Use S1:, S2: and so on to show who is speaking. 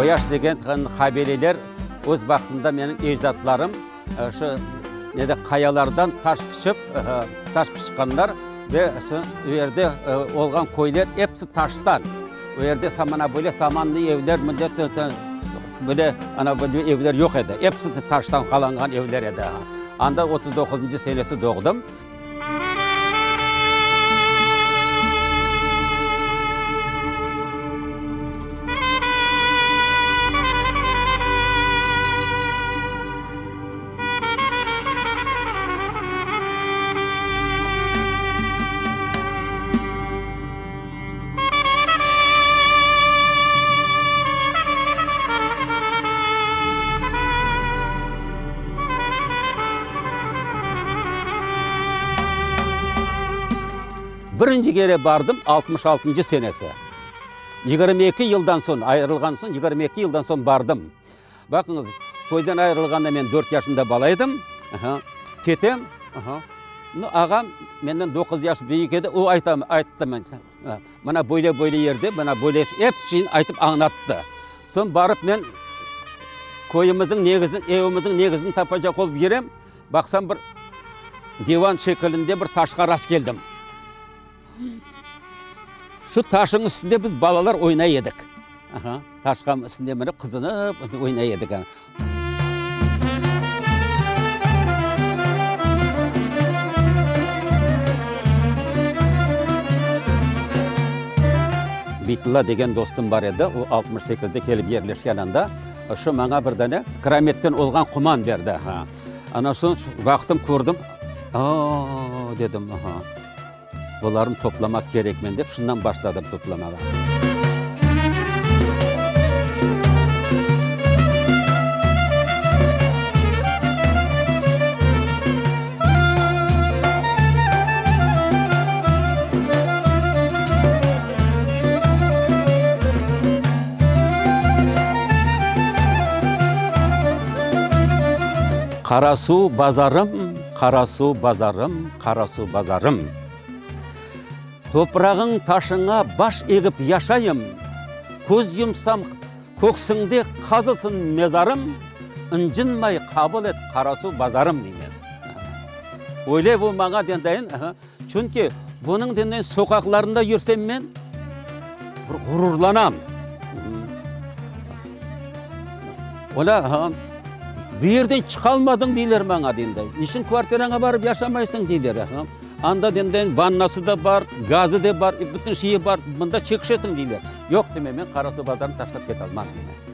S1: Boyaş degen qabileler öz vaqtında menim ecdatlarım şu nede qayalardan taş pişip, taş pişqanlar ve şu yerde olğan köyler episi taştan. O yerde samana böyle samanlı evler, mında böyle ana böyle evler yoq edi. Episi taştan qalanğan evler edi. Anda 39-ncı senesi doğdım. Birinci kere bardım altmış altıncı senesi. 22 yıldan soñ, ayırılğan soñ, 22 yıldan soñ bardım. Baqıñız, köyden ayırılğanda men dört yaşında bala edim. Ketem, nu, ağam menden doquz yaş büyük edi, o ayta, ayttı, mına böyle, böyle yerde, mına böyle, ep şeyni aytıp añlattı. Soñ barıp men köyümizniñ negizin, evimizniñ negizini tapacaq olıp yürem, baqsam bir divan şekilinde bir taşqa rastkeldim. Şu taşıñ üstünde biz balalar oynay edik. Aha, taşqa üstünde minip qızınıp oynay edik. Beytulla degen dostum bar edi, o 68-de kelip yerleşken anda. Şu maña bir dane kirametten olğan quman berdi. Ana soñ baqtım, kördim, a-a-a, dedim, aha, bularnı toplamaq kerekmen dep, şundan başladım toplamağa. Qarasuv bazarım, Qarasuv bazarım, Qarasuv bazarım. Toprağıñ taşıña baş egip yaşayım, Köz yumsam, köksüñde qazılsın mezarım, Incınmay qabul et, Qarasuv bazarım, deymen. Öyle bu maña dendayın, çünki bunıñ dendayın soqaqlarında yürsem men, bir ğururlanam. Ola, bu yerden çıqalmadıñ deyler maña dendayın. Niçün kvartiraña barıp yaşamaysıñ deyler. Anda dendayın vannası da bar, gazı da bar, bütün şeyi bar, mında çekişesiñ deyler. Yoq, deymen, men Qarasuvbazarnı taşlap ketalmam, deymen.